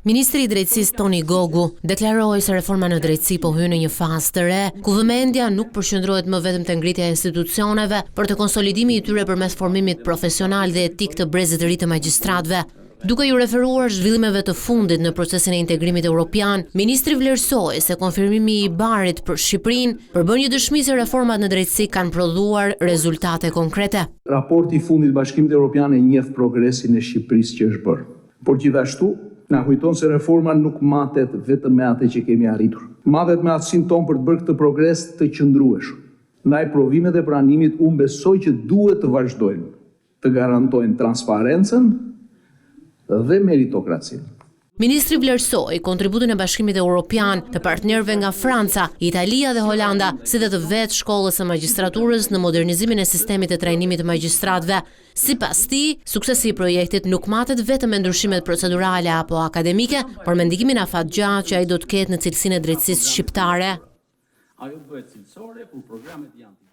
Ministri i Drejtësisë Toni Gogu deklaroi se reforma në drejtësi po hyn në një fazë të re, ku vëmendja nuk përqendrohet më vetëm te ngritja e institucioneve, por te konsolidimi i tyre përmes formimit profesional dhe etik të brezit të ri të magjistratëve. Duke iu referuar zhvillimeve të fundit në procesin e integrimit europian, ministri vlerësoi se konfirmimi i IBAR-it për Shqipërinë përbën një dëshmi se reformat në drejtësi kanë prodhuar rezultate konkrete. Raporti i fundit i Bashkimit Europian e njeh progresin e Shqipërisë që është bërë. Por gjithashtu, na kujton se reforma nuk matet vetëm me atë që kemi arritur. Matet me aftësinë tonë për të bërë këtë progres të qëndrueshëm. Ndaj provimet e pranimit unë besoj që duhet të vazhdojnë të garantojnë transparencën dhe meritokracinë. Ministri vlerësoi kontributin e Bashkimit Europian, të partnerëve nga Franca, Italia dhe Holanda, si dhe të vetë Shkollës së Magjistraturës në modernizimin e sistemit të trajnimit të magjistratëve. Sipas tij, suksesi i projektit nuk matet vetëm me ndryshimet procedurale apo akademike, por me ndikimin afatgjatë që ai do të ketë në cilësinë e drejtësisë shqiptare. Ajo bëhet cilësore kur programet janë.